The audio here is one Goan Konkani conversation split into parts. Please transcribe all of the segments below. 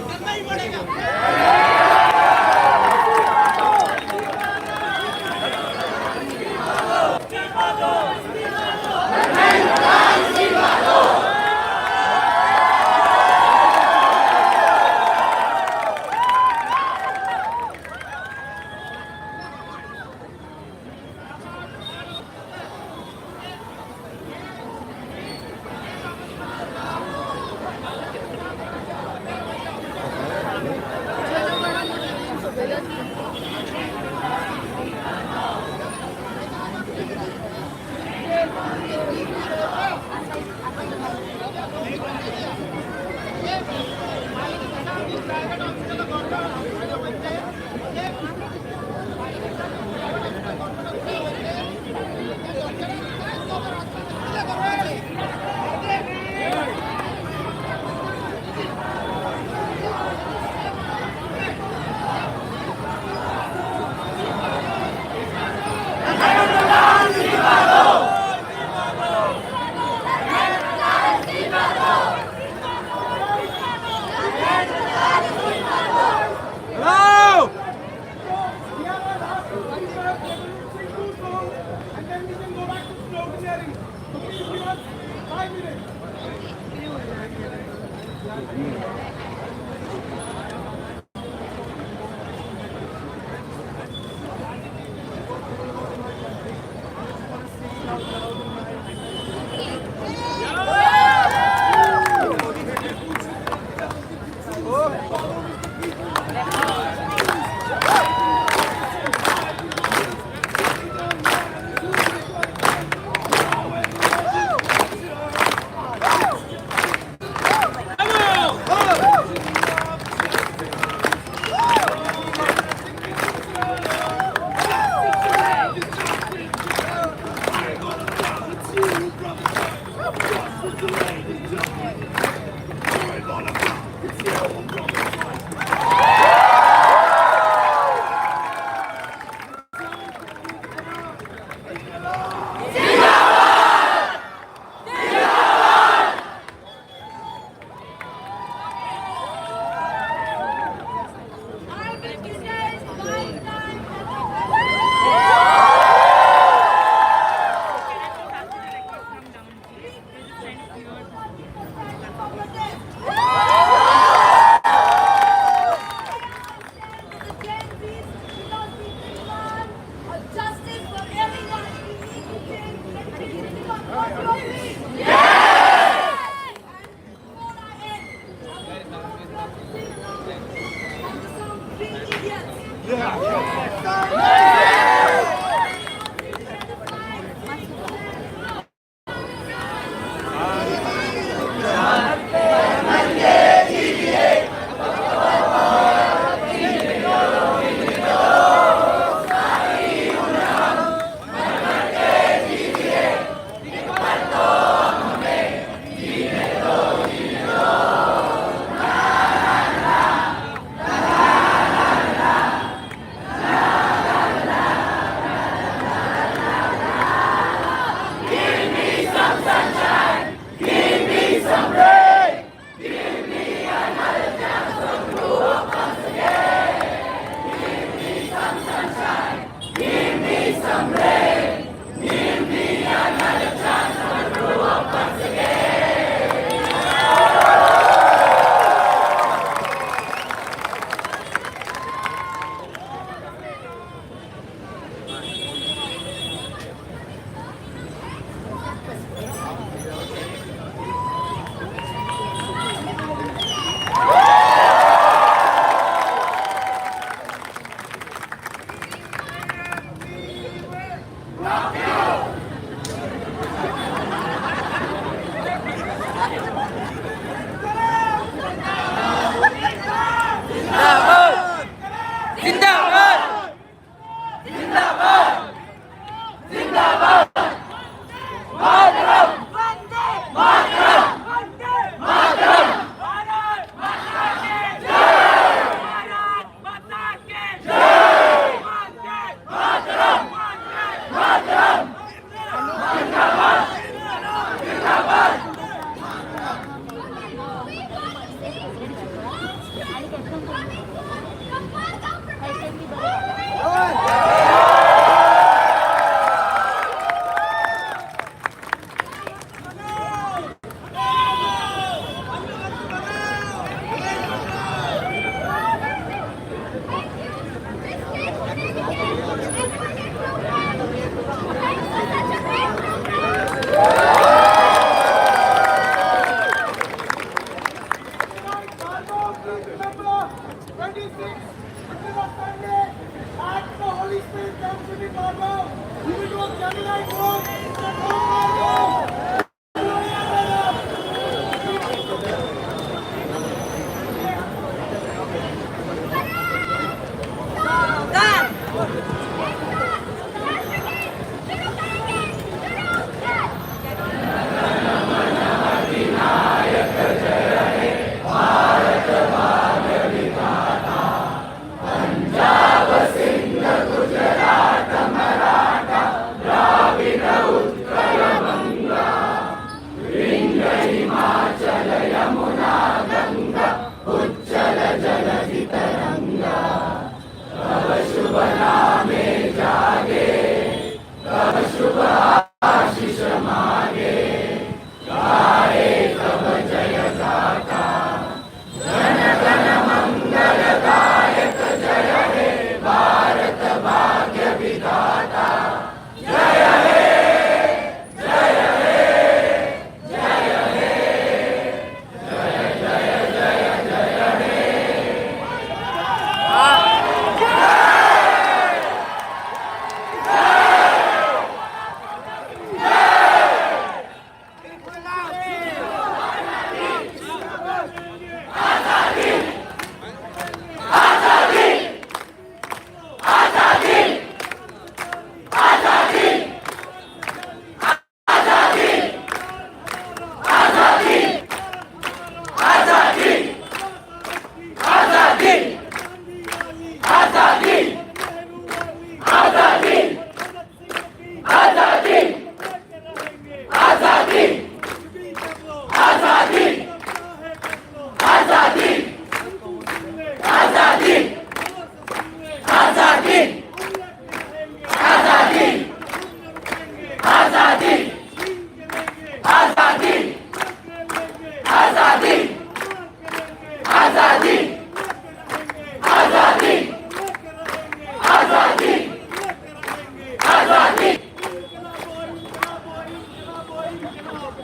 करना ही पड़ेगा। And then we can go back to sloganeering. So please give us 5 minutes. I will present my time. Justice for everyone. We need to change. What do you agree? Yes! And before I end, I would love to sing along and the song Three Idiots.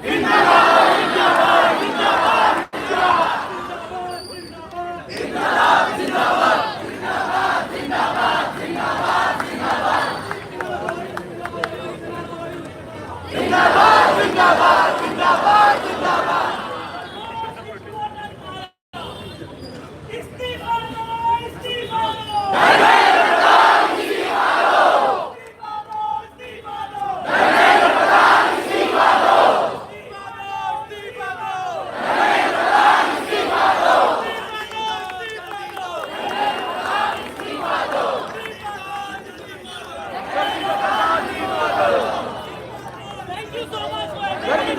इस्तीफा दो, इस्तीफा दो। इस्तीफा दो, इस्तीफा दो। इस्तीफा दो, इस्तीफा दो। इस्तीफा दो, इस्तीफा दो। Thank you so much for everything.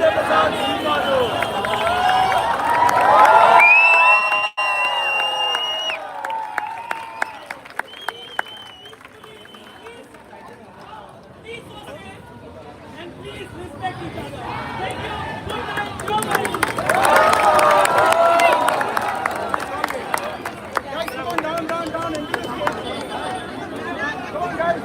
Be so safe and please respect each other. Thank you. Good night. Go Maroons. Guys, come on, down, down, down. Enter the stage. Come on, guys.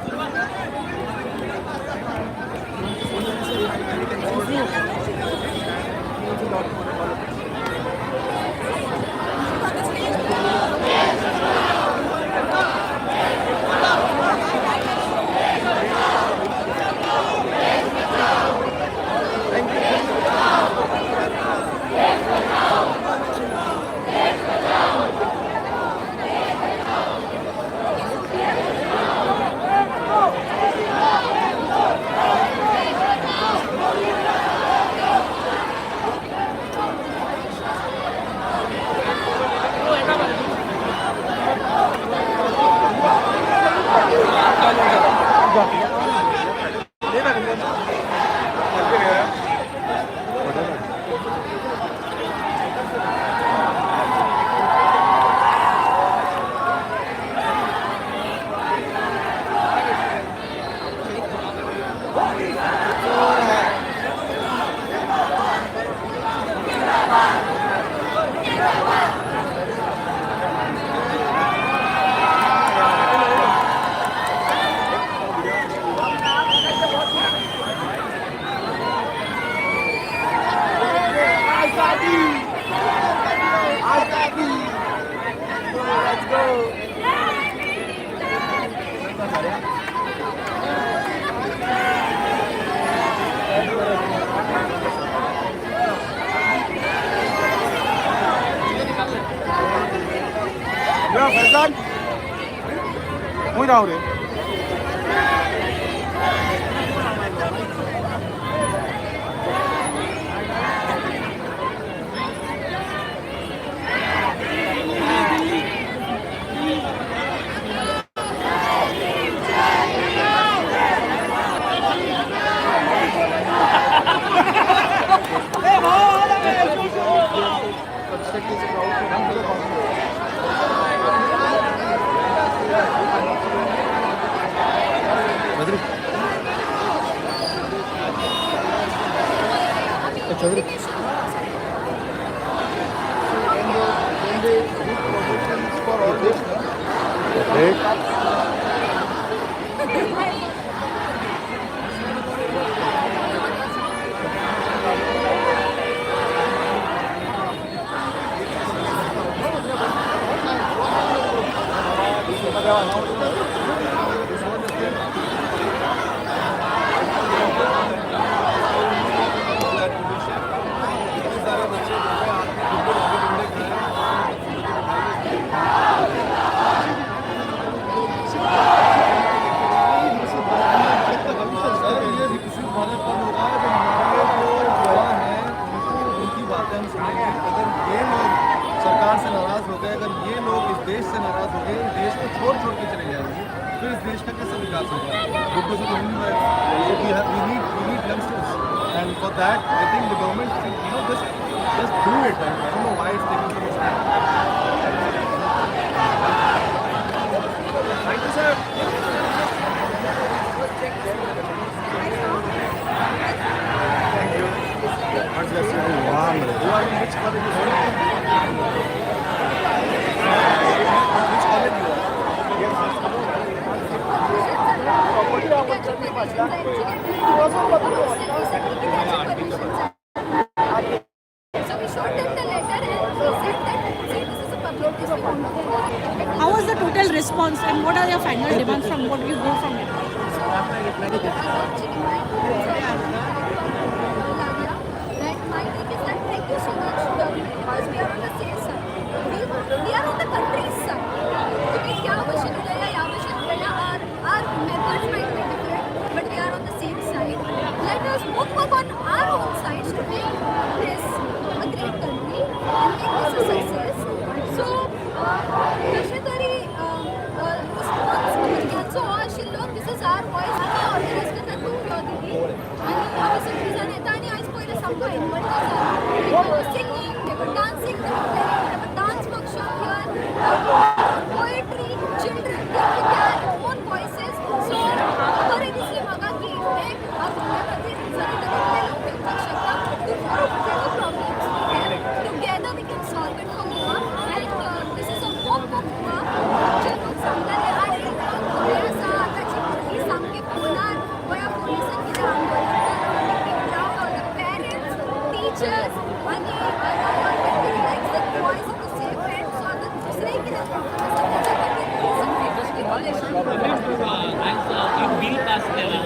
Azadi! Azadi! Let's go! Yeah, Faizan. Muy down रे. Sir, ये विकसित भारत तब होगा जब हमारे जो युवा हैं उनको उनकी बातें हम सुनेंगे। अगर ये लोग सरकार से नाराज़ हो गए, अगर ये लोग इस देश से नाराज़ हो गए, इस देश को छोड़ छोड़ के चले जाएंगे, फिर इस देश का कैसे विकास होगा? बुड्ढों से तो नहीं We need youngsters, and for that I think the government just do it. I don't know why it's taking so much time. Thank you, sir. You are in which college you are? Which college you are? Permission. सामको इन्वर्टर जालो. They were singing, they were dancing, they were playing, they were dance workshop here, poetry, children, they with their own voices. So बरें दिसलें म्हाका की हे गोंया खातीर जरी तरी इतले लोक येवपाक शकता tomorrow whatever problems we have, together we can solve it for Goa and this is a hope for Goa. जे लोक सांगताले आरे खंय आसा आतांची भुरगीं सामकी फोनार गोंया पुलिसान कितें आंदोलन केलां. We proud all the parents, teachers आनी everybody likes the voice of the safe end. So आतां दुसरें कितें प्रॉब्लम आसा तेच्या खातीर ही सगळी गोश्टी आयज एक बील पास केला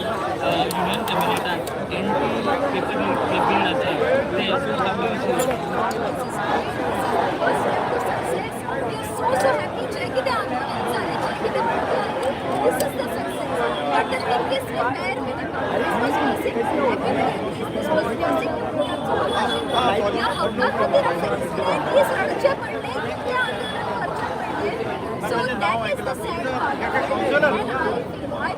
युनियन कॅबिनेटान, एंटी पेपर लीक बील आसा तें, सो आपले विशीं. This is great. This is the first step to success. We are so so happy. जे कितें आंदोलन जालें, जे कितें मुद्दे आयले, this is the success. But the thing is, we bare minimum. This was basic. Everybody agrees this was basic. आमचो हक्क आशिल्लो. ह्या हक्का खातीर आमकां इतले दीस रडचे पडले, इतलें आंदोलन करचें पडलें. So that is the sad part. And I feel, I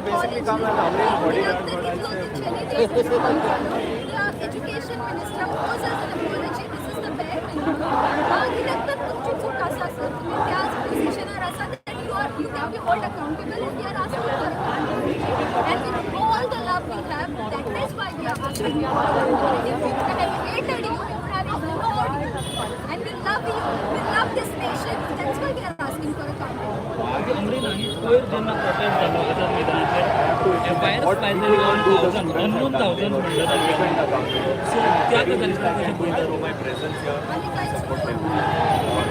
personally feel that look, the children with apologies. The education minister owes us an apology. This is the bare minimum. कित्याक तर तुमची चूक आसा सर, तुमी त्याच पोजिशनार आसा that you can be hold accountable and we are asking for accountability. And with all the love we have, that is why we are asking you for accountability. We would have hated you, we would have ignored you. And we love you, we love this nation. That's why we are asking for accountability. Amreen, आनी पयर जेन्ना प्रोटेस्ट जालो आझाद मैदानाचेर, एफआयआर फायल जाली on thousand, unknown thousand म्हणलें तांच्यानी. सो त्या गजालीचेर कशें पळयता? आनी कांयच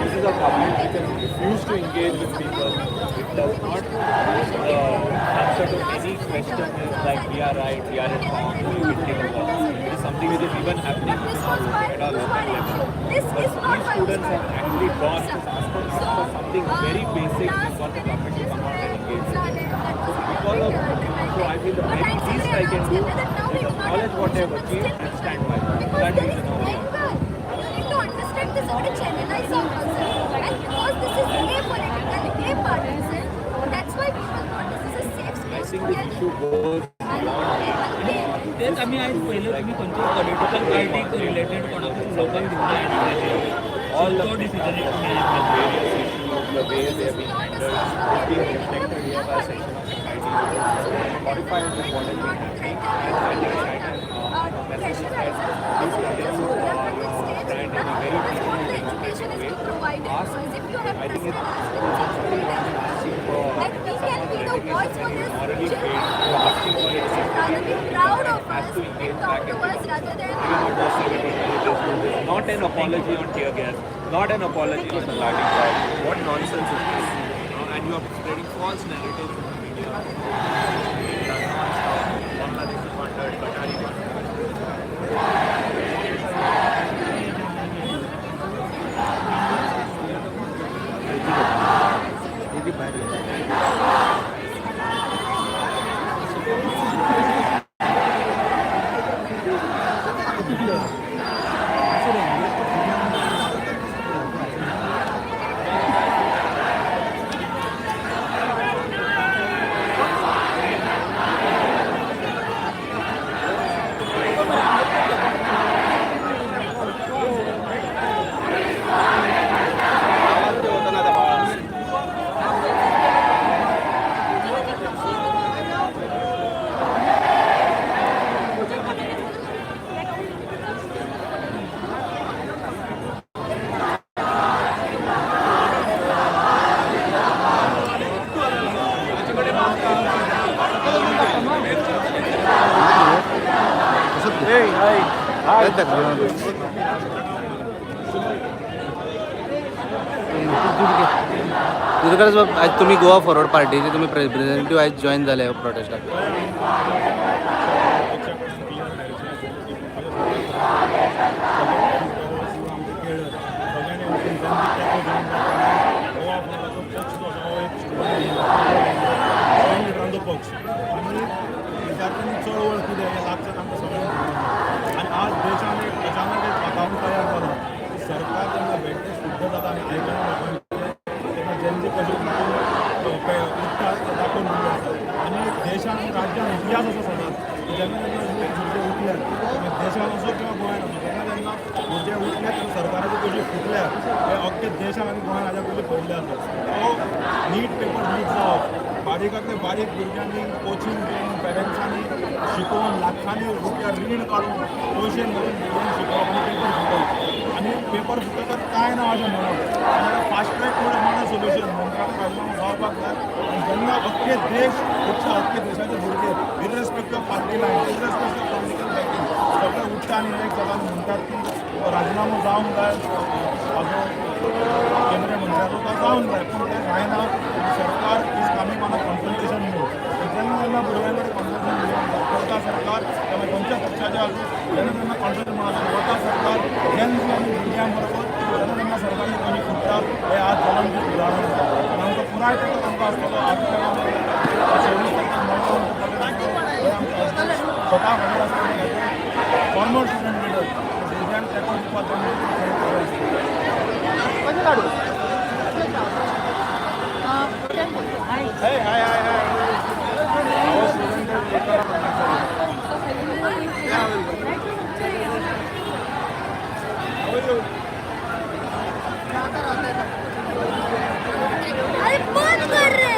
This is a government which has refused to engage with people. It does not answer to any question like we are right, we are at wrong, we will take over. It is something which is even happening But this was by at our local Usman level. issue. This But is not these by students Usman. have actually gone to ask for, So, for something very basic last and got the minute government to J come out and सगळें engage. जालें, that was a Because bit, of, dramatic. So I feel the But very I'm least simply I can do announced that now we is do not acknowledge have what they have option, but achieved still and we stand will. by. Because That there is is enough. anger. You need to understand this already channelized जावपाक जाय. And because this is apolitical, apartisan, that's why people thought this is a safe I space think to this get issue goes and people came. तेच आमी आयज पयलें, तुमी खंयच्याच पॉलिटिकल पार्टीक रिलेटेड कोणाकूच उलोवपाक दिवना all the तो डिसिजन तुमी आयज the various issues, the way they have been handled, is being reflected here by section of society, horrified with what has been happening. Please stand in a very education is being provided to us. If you have I think trusted us with such great education, that we can be the voice for this morally children, failed to asking for they it. should rather be proud of Has us to and engage talk back to and us rather than Let us do this. Not an apology on tear gas, not an apology on the lathi charge. What nonsense is this? And you are spreading false narratives in the media. Non-stop. Bangladeshi convert, Qatari convert. Durgadas बाब, आयज तुमी गोवा फॉरवर्ड पार्टीचे तुमी रिप्रेझेंटेटिव्ह आयज जॉयन जाले प्रोटेस्टाक. सगळ्यांनी वचून जेन्ना तेंको दिवन गोवा फॉरवर्डाचो पक्ष जो आसा हो एक स्टुडंट लिडरांचो पक्ष आनी विद्यार्थ्यांनी चळवळ कितें हें लागच्यान आमकां सगळ्यांक खबर आसा. आनी आज देशान एक अचानक एक वातावरण तयार जालां की सरकार जेन्ना बेठें शुद्ध जाता आनी आयकना लोकांचें तेन्ना जेंजी कशें उठतात तें दाखोवन दिल्लें आसा. आनी देशान आनी राज्यान इतिहास आसा सदांच की जेन्ना जेन्ना लोक भुरगे उठल्यात, मागीर देशान असो किंवा गोंयान असो, जेन्ना जेन्ना भुरगे उठल्यात तेन्ना सरकाराचे पयलीं फुटल्यात. हे अख्खे देशान आनी गोंयान हाज्या पयलीं पळयल्लें आसा. तो नीट पेपर लीक जावप, बारीकांतले बारीक भुरग्यांनी कोचिंग घेवन, पेरंट्सांनी शिकोवन, लाखांनी रुपया रीण काडून, पयशे भरून भुरग्यांक शिकोवप आनी पेपर फुटोवप, आनी पेपर फुटतकच कांय ना अशें म्हणप. आनी फास्ट ट्रॅक कोर्ट म्हणून सोल्युशन मंत्र्याचो राजिनामो जावपाक जाय. आनी जेन्ना अख्खे देश उठता, अख्खे देशाचे भुरगे irrespective of party line, irrespective of political backing सगळे उठता आनी एक जाता आनी म्हणटात की राजिनामो जावंक जाय हाजो केंद्रीय मंत्र्याचो, तो जावंक जाय. पूण तें जायना. सरकार is coming on a confrontation mode. जेन्ना जेन्ना भुरग्यां कडेन कॉन्फ्रंटेशन करता सरकार, तेन्ना खंयच्या पक्षाचे आसूं, जेन्ना जेन्ना कॉन्फ्रंटेशन वता सरकार जेन्ना आनी भुरग्यां बरोबर, तेन्ना तेन्ना सरकाराची कमी फुट्टा. हें आज ज्वलंत उदाहरण आसा आनी आमकां पुराय तेंको तांकां आसतलो. आज 26 तारखेक मडगांव स्वता खबर आसतना फॉर्मर स्टुडंट लिडर भुरग्यांक तेंको दिवपाक तांकां. Hey, hi, hi, hi. Our student is How are you? अरे बंद कर रे.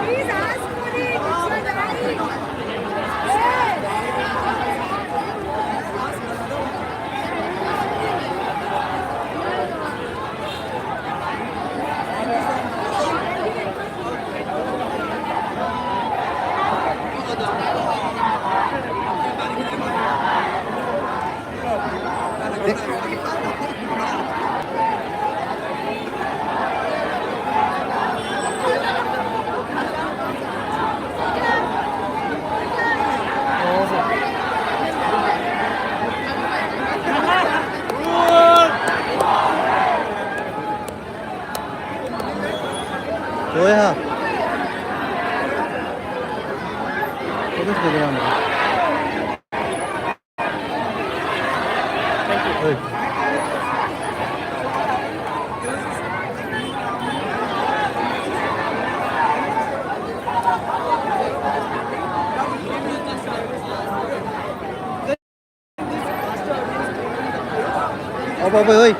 Please ask for it. It's your right. Yes. होय हा फोकस करूया आमकां. हय. अबे अबे ओय.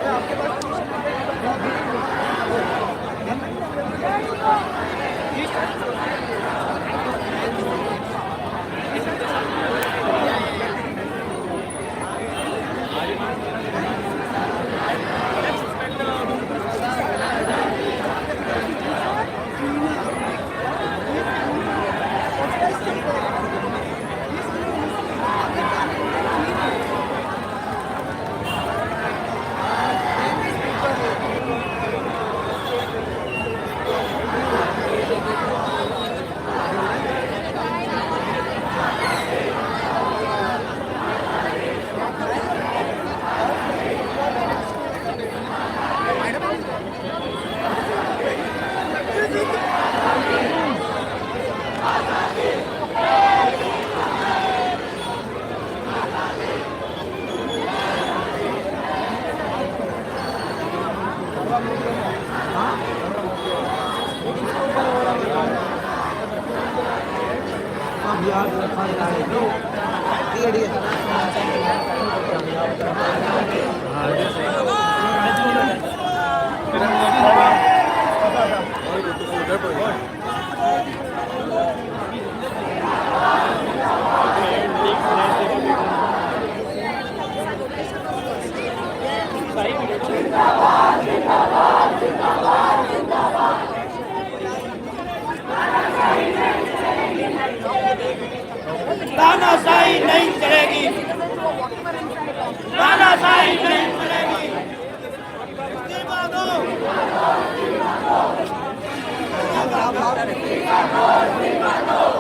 तानाशाही नहीं चलेगी, तानाशाही नहीं चलेगी. इस्तीफा दो.